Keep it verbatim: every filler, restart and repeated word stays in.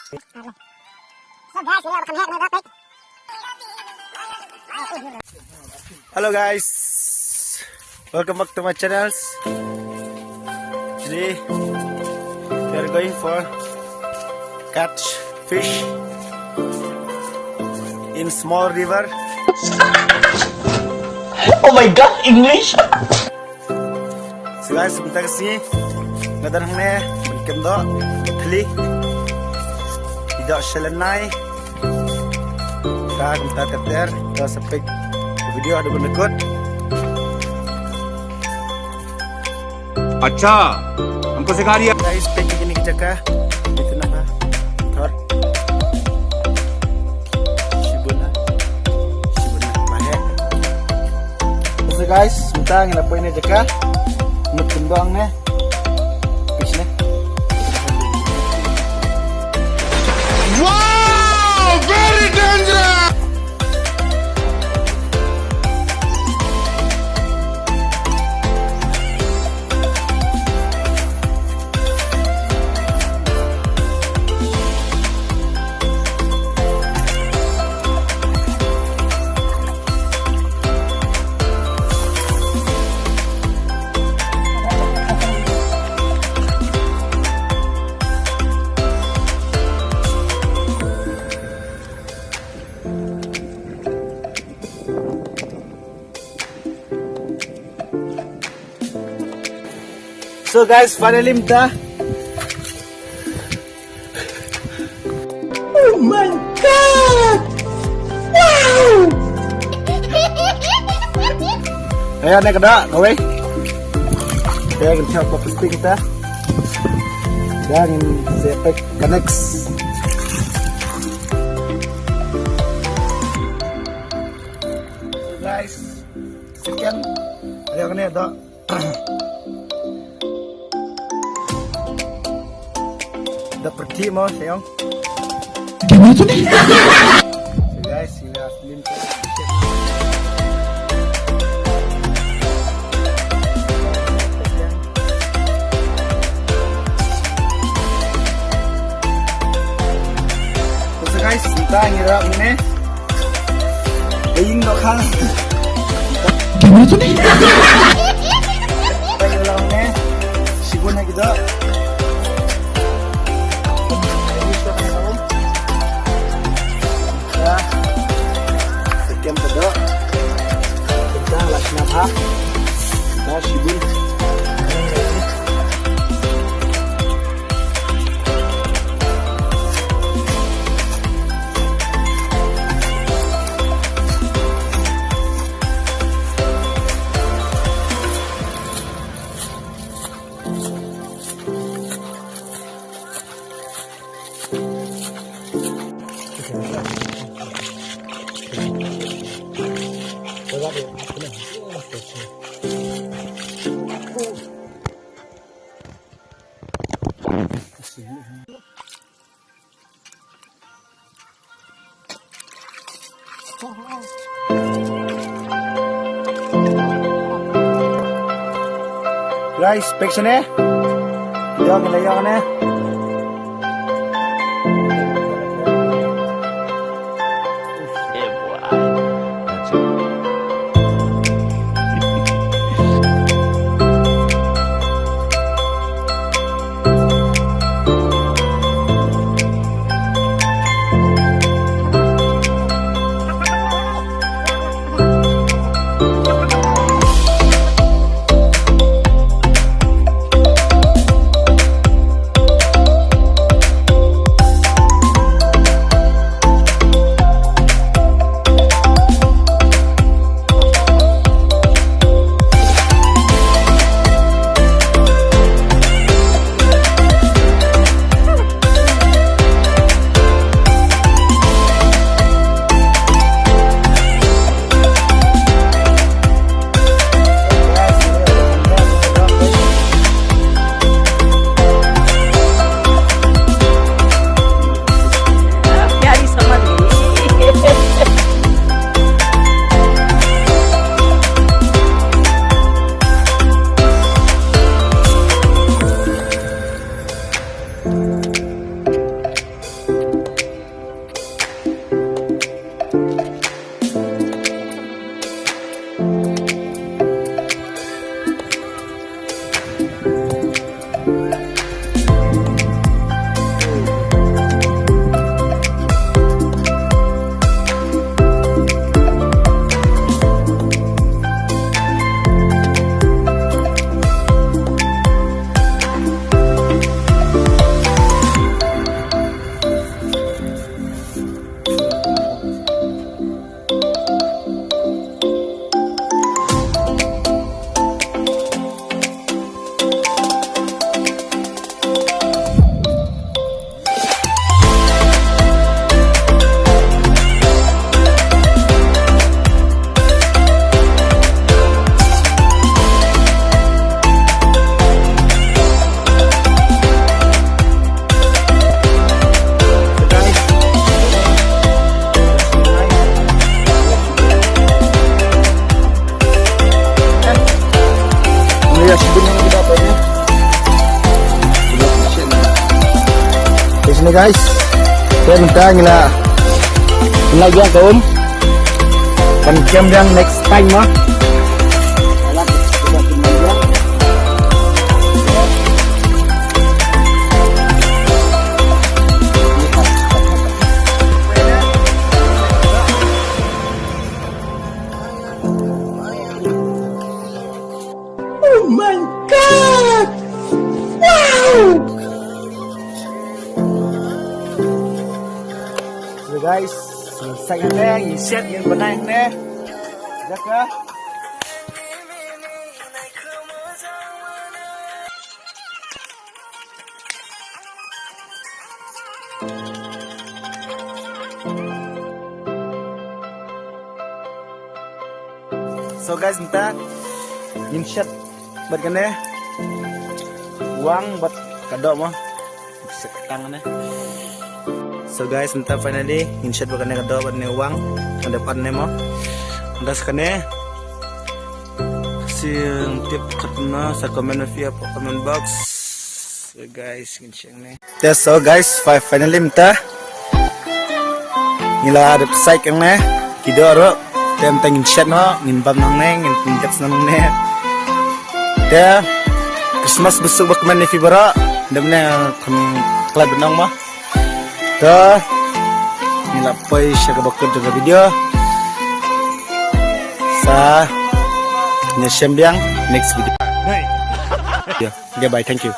Hello guys, welcome back to my channels. Today we are going for catch fish in small river. Oh my God, English. So guys, mynta ka sngi nga don hangne ban kem doh thli. Ki doh shalynai. Ka kumta ter ter, to sa peit video haduh ban da kut. अच्छा, हमको सिखा रिया। Guys, peit kine ki jaka. Ito na ba? Thor. Shibun na. Shibun na. Bahe. So guys, mynta ngi la poi ne jaka. Mut kembang ne. Peit ne. Wow, very dangerous. So guys, finally mynta. Oh my God! Wow! Ayo, ne kada, kawai. Dah ngin cakap apa pasti kita. Dah ngin sepek connects. So guys, second, ayo kene dah. Da pyrthei mo, Seyong. Gimana tu ni? So guys, sila slim tu. So guys, kita ngira ini. Ing doh khang. Gimana tu ni? Ing doh ne. Shibun ne kita. Ya. Sekian pedok. Kita lah kenapa? Kita shibun. Guys, pek sini. Yo, kita yo ne. Te shane guys, te mynta ngi la, ngi la ïa ka um ban kem biang next time ma. Oh my God! Wow! So guys, sa ïa ne, ïa shet ïa bnai ne. Jaka. So guys, mynta ngin shet bad kane wang bad ka doh mo. Shet tang ne. So guys, mynta finally ngin shet bad kane ka doh bad ne wang. Ka dei pat ne mo. Mynta sa kane. Sa tip katno sa comment ma phi ha comment box. So guys, ngin shet ne. Te so guys, fi- finally mynta ngi la dep sait hangne. Ki doh ruh. Te mynta ngin shet noh, ngin bam nangne, ngin pynjah nangne. Te Christmas bad suk bakmen ïa phi baroh. Dep ne kham khlad bnong mo. Te ngi la poi sha kaba kut jong ka video. Sa ngin ïashem biang next video. Okay, bye, thank you.